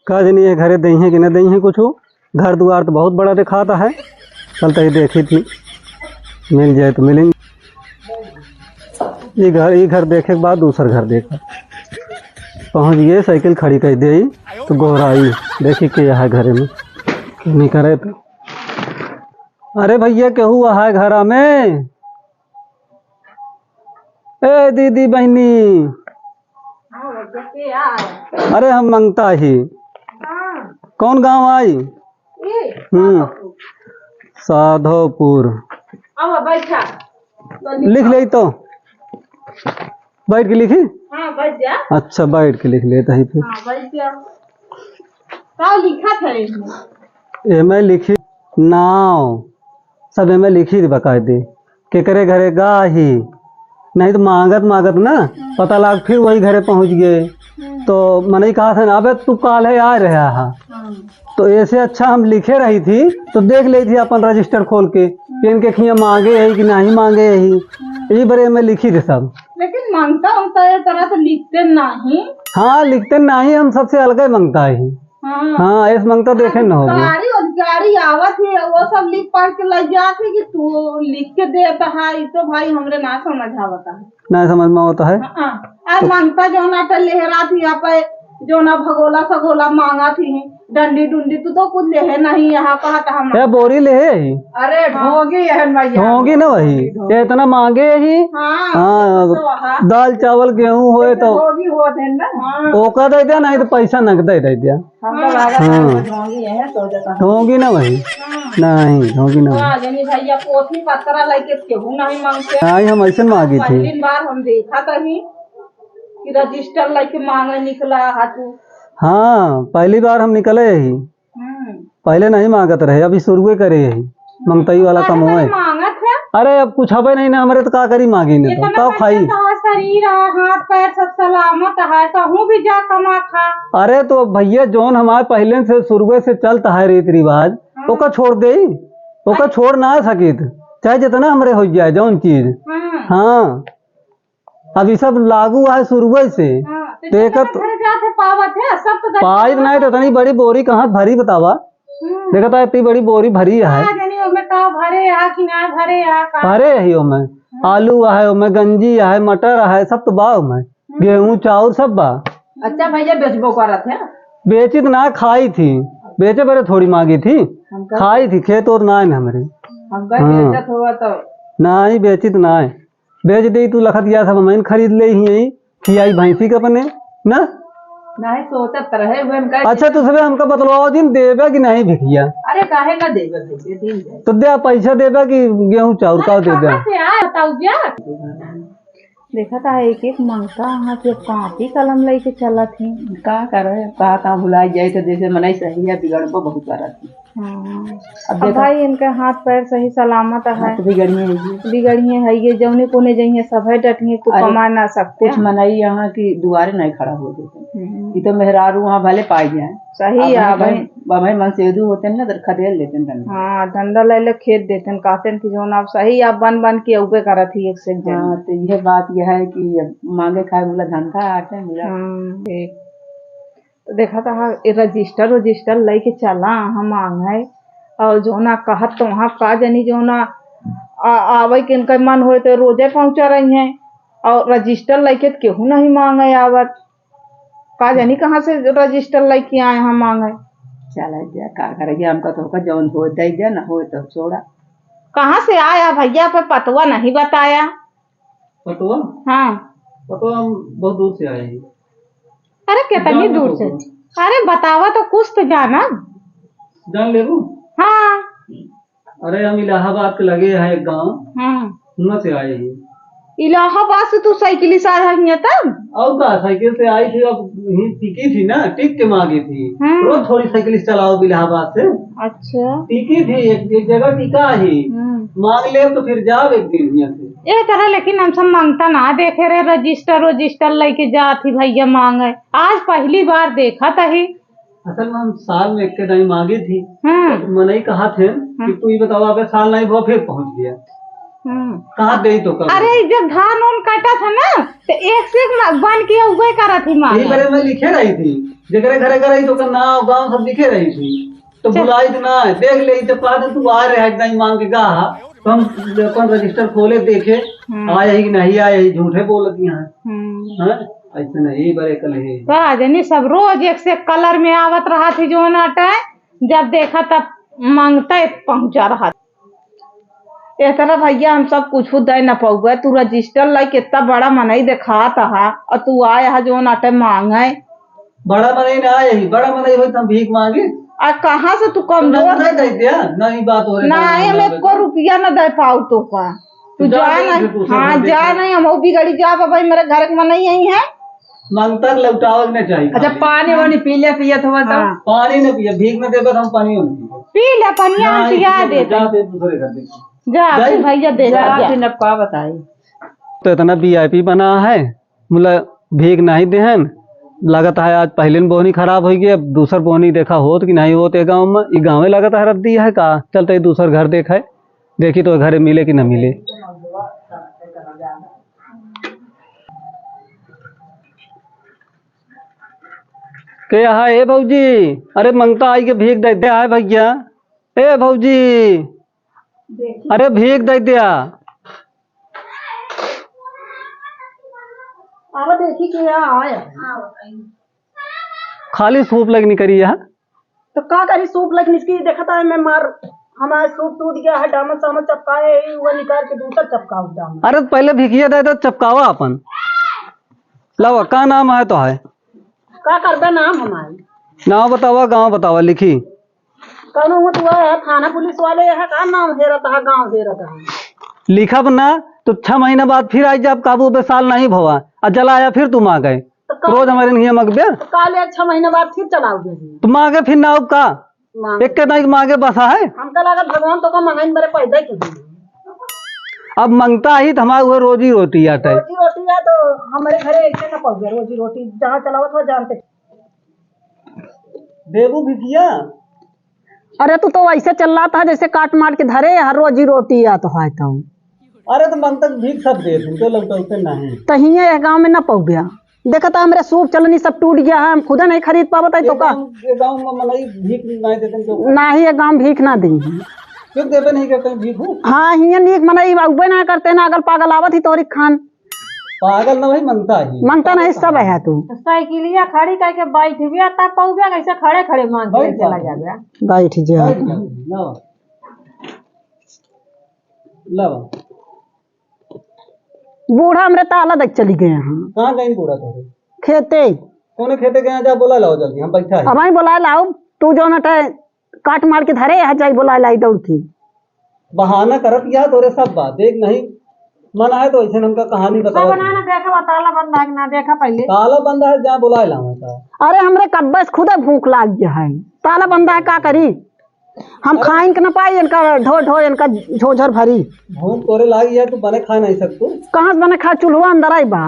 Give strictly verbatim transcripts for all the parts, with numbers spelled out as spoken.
का जनी ये घरे दइहें कि न दइहें कुछ। घर दुआर तो बहुत बड़ा दिखाता है। चलता ही देखी थी, मिल जाए तो मिलेंगे। ये घर, ये घर देखे के बाद दूसर घर देखा। पहुँच गए, साइकिल खड़ी कर दे तो गोहराई। देखी के यहाँ घरे में, के नहीं करे तो। अरे भइया, केहू है घरा में? ए दीदी बहिनी। हाँ, भइया, के आ? अरे हम मंगता ही। हाँ। कौन गाँव आई? ई, हम्म। साधोपुर। साधोपुर। अब बैठा। तो लिख ले तो। बैठ के लिखी? हाँ, बैठ जा। अच्छा, बैठ के लिख लेता ही फिर। हाँ, बैठ जा। का लिखा था इसमें? एमे लिखी नाव, सब एमे लिखी बकायदे। केकरे घरे गाही, नहीं तो मांगत मांगत ना पता लाग फिर वही घरे पहुँच गए। हम्म। तो मनई कहा था ना, "अबे तू काल है आ रहा है।" हम्म। तो ऐसे अच्छा हम लिखे रही थी तो देख ली थी अपन रजिस्टर खोल के कि इनके खिया मांगे है कि नहीं मांगे है। हम्म। यही बरे में लिखी थे सब। लेकिन मांगता होता है तरह तो लिखते नहीं। हाँ, लिखते नहीं, हम सबसे अलग ही मांगता है। हाँ। हाँ, ऐस मंगता देखे न होबे। अधिकारी, अधिकारी आवत ही, वो सब लिख पढ़ के लग जात ही कि तू लिख के देत है, ई तो भाई हमरे ना समझ आवत है। ना समझ में आवत है। हाँ, हाँ। आ तो मंगता जौना टा लहरात ही, यहाँ पे जौना भगोला सगोला मांगत ही, डंडी डुंडी, तू तो कुछ लेहे नहीं, यहाँ कहा था हम। ए, बोरी लेहे ही। अरे, हाँ। ढोंगी है भैया। ढोंगी ना वही। ढोंगी, ढोंगी। ये इतना मांगे ही। हाँ, हाँ, तो वहाँ। दाल चावल गेहूं होए तो। ढोंगी होत है ना। हाँ। ओका दे दिया, नहीं तो पैसा नगदे दे दिया। हम तो लागत हाँ। है, ढोंगी है, तो जाता है। ढोंगी ना वही। हाँ। नहीं, ढोंगी ना वही। वाह, जनी भैया, पोथी पत्रा लेके केहू नहीं मांगते। नहीं, हम ऐसे मांगी थी। पहली बार हम देखा तही कि रजिस्टर लेके मांगे निकला हा तू। हाँ, पहली बार हम निकले ही। हम्म। पहले नहीं मांगत रहे, अभी शुरुए करे ही। मंगतई वाला पहले कमवा है। मांगत है। अरे, अब कुछ हबे नहीं ना, हमरे तो का करी मांगी नहीं तो, इतना तब खाई। पैसा तो शरीर है, हाथ पैर सब सलामत है, कहूँ भी जा कमा खा। अरे, तो भैया, जौन हमारे पहले से शुरुए से चलता है रीति रिवाज, हाँ। ओका छोड़ दे, ओका अरे। छोड़ ना सकित, चाहे जितना हमरे हो जाए, जौन चीज। हाँ। हाँ। अब ई सब लागू है शुरुए से। हाँ, तो तो एक जितना तो घर जात है, पावत है, सब तो घर पाइब नहीं तो इतनी बड़ी बोरी कहाँ भरी बतावा? हम्म। देखा था इतनी बड़ी बोरी भरी है। हाँ, जानी ओमे का भरे आ कि ना भरे आ का? भरे है ओमे। हम्म। आलू है, ओमे गंजी है, मटर है, सब तो बा ओमे। हम्म। गेहूं, चाउर सब बा। अच्छा भैया, बेचबो करत है? बेचित ना, खाई थी। बेचे बरे थोड़ी मांगी थी। हम कह खाई थी, खेत ओत ना है हमरे। हम कह हाँ। बेचत हुआ तो। नहीं, बेचित ना है। बेच दे तू लखत या सब, हम खरीद ले ही, खियाई भैंसी के अपने, ना? नहीं, सोचत रहे हुए हम कहे अच्छा, तू सबे हमका बतलवाओ दिन, देबे कि नहीं भिखिया? अरे, काहे ना देबे भैया, दिन जाए। तो दे, पैसा देबे कि गेहूं चाउर का अरे, देबे? कहाँ से आए, बताओ जा। देखा था एक एक मंगता अहाँ के, अब कापी कलम लेके चलत ही। का करे, का, का भुला जाए तो जैसे मनई सही है, बिगड़बो बहुत करत है। हाँ। अब अब देखा भाई, इनके हाथ पैर सही सलामत है। हाथ बिगड़िए है ये। बिगड़िए है ये, जौने कोने जइहे, सभे डटिए, तू अरे, कमा ना सकते। कुछ मनई यहाँ की दुआरे नहीं खड़ा हो देते। हम्म। ये तो मेहरारू वहाँ भले पाई जाए। सही अब है भाई, भाई। अब भाई मनसेधू होते ना, तो खदेड़ लेते हैं धंधा। हाँ, धंधा ले ले खेत देते हैं, कहते हैं कि जौन आप सही, आप बन बन के अउबे करत ही एक से एक जन। हाँ, तो यह बात यह है कि अब मांगे खाए मिला धंधा, आटे मिला। हाँ, ठीक। तो देखा था, हाँ, ये रजिस्टर, रजिस्टर लेके चला, हम मांगे। और जौना कहत तो वहाँ का जानी, जौना आ-, आवे के इनका मन होए तो रोजे पहुँचा रही हैं। और रजिस्टर लेके तो केहू नहीं मांगे आवत। का जानी कहाँ से रजिस्टर लेके आए हैं मांगे। चला जा, का करे जा, हमका तो होकर जौन होए दे जा, ना होए तो छोड़ा। कहाँ से आया भैया, पर पतवा नहीं बताया। पतवा? हाँ। पतवा हम बहुत दूर से आए हैं। अरे, कितनी जान दूर से? अरे, बतावा तो कुछ तो जाना। जान लेबू? हाँ। अरे, हम इलाहाबाद के लगे है एक गाँव, हाँ। हुआं से आए हैं। इलाहाबाद से तू साइकिल से आया है तब? और का, साइकिल से आई थी, अब यहीं टिकी थी ना, टिक के मांगी थी। हाँ। रोज थोड़ी साइकिल से चलाओ इलाहाबाद से। अच्छा। टिकी थी, एक, एक जगह टिका ही। हम्म। मांग ले तो फिर जाओ एक दिन यहाँ से। ए तरह लेकिन हम सब मांगता ना देखे रे, रजिस्टर वजिस्टर लेके जात ही भैया मांगे। आज पहली बार देखा तही। असल में हम साल में एक के दाई मांगे थी। हाँ। तो मनई कहा थे कि हाँ। तू ही बताओ, अगर साल नहीं हुआ फिर पहुंच गया। हम्म। कहाँ देई तो कब? अरे, जब धान उन काटा था ना, तो एक से एक मा-, बन के उबे करत ही माँ। यही बारे में लिखे रही थी, जेकरे घरे का रही तो ओकर नाम, गाँव सब लिखे रही थी। तो चल। बुलाई तो ना, देख ले, जब कहा था तू आ रहे है, नहीं मांग के गा, तो हम अपन रजिस्टर खोले, देखे, हम्म। आए ही कि नहीं आए ही, झूठे बोलत यहाँ। हम्म। हैं? ऐसे नहीं, बड़े कल है। का जनी सब रोज एक से एक कलर में आवत रहा थी, जो ना टाइम जब देखा तब मांगता है पहुंचा रहा। एतना भैया हम सब कुछ दे न पउबे, तू रजिस्टर लाई, कितना बड़ा मनई देखात हा, और तू आए हा जो नाटे मांगे। बड़ा मनई ना आए ही, बड़ा मनई होई त हम भीख मांगे। आ कहाँ से तू कमजोर? नहीं दे दिया, नहीं बात हो रही, नहीं, हम एको रुपया न दे पाऊ तो का। तू तू जा जा नहीं, फिर दूसरे हाँ, घर जा देख। नहीं, हम भी गड़ी जा, बाबा, मेरे घर के मनई यही है। मंगता लौटावे के ना चाहिए अच्छा, खाली। पानी वानी पी ले, पियत हुआ तो। हाँ। पानी न पिए, भीख में देबे तो हम पानी न पिए। पी ले, पनिया नहीं, पिया पिए, देते। जा दे दूसरे घर देखे। जा, जा, फिर भैया दे जा, जा। फिर अब का बताई। तो इतना वीआईपी बना है, मुला भीख नहीं देहन। लगत है आज पहले न बोहनी खराब होई गई, अब दूसर बोहनी देखा होत कि नहीं होत ये गाँव में। ये गाँवे लगत है रद्दी है का, चलते ही दूसर घर देखे, देखी तो घरे मिले कि न मिले। के हा ए भौजी? अरे मंगता आई के भीख दे दे, आए भैया। ए भौजी, अरे भीख दे दिया। अब देखी के यहाँ आया। खाली सूप लगनी करी है। तो का करी, सूप लगनी की देखता है मैं मार, हमारा सूप टूट गया है, डामन सामन चपकाए है, वो निकाल के दूसर चपकाओ डामन। अरे पहले भिखिया दे दो, चपकावा अपन। लावा, का नाम है तो है? का करबे नाम हमारे? नाम बतावा, गाँव बतावा, लिखी। कौनो हुआ तो है, थाना पुलिस वाले है, का नाम हेरत है, गाँव हेरत है। लिखब ना तो छह महीना बाद फिर आई जाब, काबू बे साल नहीं भवा, आ चला आया फिर तू माँ गए। तो का-, रोज हमारे नहीं मगबे। तो काले छह महीना बाद फिर चलाओगे। तो माँ के फिर ना का? माँ। एक के नहीं माँ के बसा है। हमका लागत भगवान तो का मंगाइन बरे पैदा की दी। अब मंगता ही तो हमारे वो रोजी रोटी आटे। रोजी रोटी है तो हमारे घरे ऐसे ना पहुँचे, रोजी रोटी जहाँ चलावत हो जानते। देबू भिखिया? अरे तू तो वैसे चल रहा था जैसे काट मार के धरे, हर रोजी रोटी आत है तो। अरे तो मंगता भीख सब दे, तुम तो लौटौते नहीं। तो हियाँ यह गाँव में ना पउबे। देखा था हमरे सूप चलनी सब टूट गया है, हम खुदा नहीं खरीद पावत है तो ये का? गाँव, ये गाँव में मनई भीख नहीं देते तो। ना ही ये गाँव भीख ना दी। क्यों देवे नहीं करते भीख? हाँ, हियाँ नीक मनई उबे ना करते ना, अगल पागल आवत ही तोरी खान। पागल ना भाई, मंगता ही। मंगता नहीं, सब है तू। साइकिलिया खड़ी करके बैठ गया, तब पउबे कैसे खड़े खड़े मांग के बैठ चला जा। जाबे। बैठ जा। बैठ जा, लावा। लावा। बूढ़ा हमरे ताला देख चली गए हैं। कहाँ गई बूढ़ा तोरे? खेते। कौने खेते गए हैं? जा बोला लाओ जल्दी, हम बैठा है। अब आई बोला लाओ, तू जो ना टाइम काट मार के धरे है, जाई बोला लाई दौड़ के। बहाना करत या तोरे सब बात, देख नहीं मन आए तो ऐसे हमका कहानी बताओ। सब ना, ना देखा बा, ताला बंद है कि ना देखा पहले। ताला बंद है, जा बोला लावा था। अरे हमरे कब्बे से खुदे भूख लाग गया है, ताला बंद है का करी? हम अरे खाइन के ना पाई इनका ढो ढो, इनका झोझर भरी। भूख तोरे लाग गया, तू बने खा नहीं सकतू। कहाँ से बने खा, चूल्हा अंदर आई बा।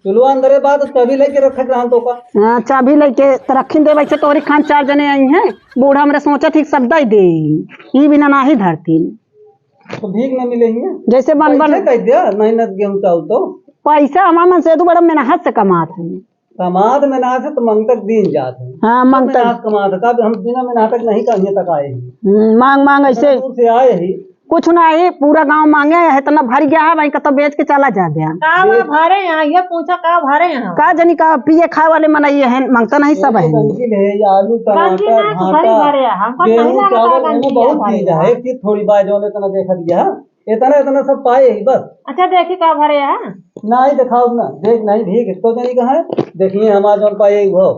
चुलवा अंदरे बा, तो चाबी लेके रखे रहन तो का? हाँ, चाबी लेके तो रखिन दे, वैसे तोहरी खान चार जने आई हैं। बूढ़ा हमरे सोचा ठीक सब दे दे, ई बिना नाही धरती। तो भीख न मिले ही है। जैसे बन बन पैसे कह दिया, मेहनत गेहूं चाउर तो। पैसा हमार मन से तू बड़ा मेहनत से कमात है। कमात मेहनत से तो मंगतक दिन जात है। हाँ, तो मंगतक। मेहनत कमात है, कब हम बिना मेहनत नहीं कहीं तक आए हैं। हम्म, मांग मांग ऐसे। दूर से आए ही। कुछ नाही, पूरा गाँव मांगे है, इतना भर गया है, वहीं का तो बेच के चला जा गया। का बा भरे यहाँ, ये पूछा का भरे यहाँ? का जनी का पिए खाए वाले मनई है, मंगता नहीं सब है। गंजी ले, आलू, टमाटर, गंजी ना, तो भाटा, भरे भरे है, हमको गेहूं, नहीं लगा चावल, का गंजी बहुत भरे चीज है। है, एक चीज थोड़ी बा, जौन इतना देखा दिया है, इतना, इतना सब पाए ही बस। अच्छा, देखी का भरे है? नहीं दिखाओ ना, देख नहीं, भीख तो जनी का है, देखिए हमारा जौन पाए ही हो।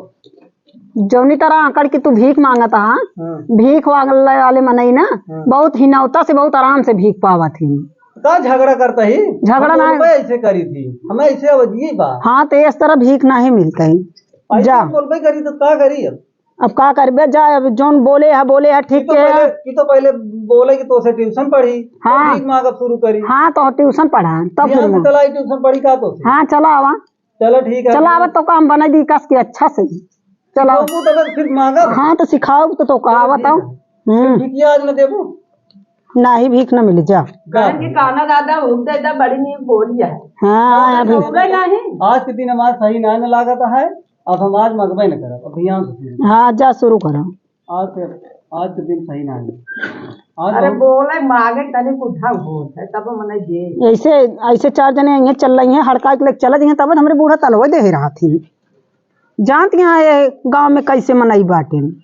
जौनी तरह आकड़ के तू भीख मांगत हा, हाँ। भीख वाले, वाले मनई ना, हाँ। बहुत हिनौता से, बहुत आराम से भीख पावत ही। का झगड़ा करता ही? झगड़ा हम ना। बोलबे ऐसे करी थी, हमें ऐसे अवधिये बा। हाँ, तो इस तरह भीख नहीं मिलता ही। ऐसे जा। बोलबे करी तो का करी अब? अब का करबे, जा, अब जौन बोले है, बोले है, ठीक कि तो है। पहले, कि तो पहले बोले कि तो से ट्यूशन पढ़ी, हाँ। तो भीख मांगब शुरू करी। हाँ, तो ट्यूशन पढ़ा, तब यहाँ फिर से मांग। चलाई ट्यूशन पढ़ी का तो से? हाँ, चला आवा। चलो ठीक है। चला आवा, तो काम बना दी कस के अच्छा से। चलो। तो वो तो फिर मांगब। हाँ, तो सिखाओ तो, तो कहा चलो ठीक बताओ। है। हम्म। फिर बिटिया आज न देबू? नाही, भीख न मिली, जा। कहेन कि काना दादा, हुक दे दा, बड़ी नीक बोली है। हाँ, अभी बोले नहीं। आज के दिन हमार सही ना न लागत है, अब हम आज मगबे न करब, अब ध्यान से सुनो। हाँ, जा शुरू करो। आज के, आज के दिन सही ना है। आज अरे हम बोले मागे तनी कुठा होत है, तब मने दे। ऐसे, ऐसे चार जने यहाँ चल रही हैं, हड़का के लेके चला जाइए, तब हमरे बूढ़ा तलवे दे रहा थी। जानत यहाँ ये गाँव में कैसे मनई बाटेन।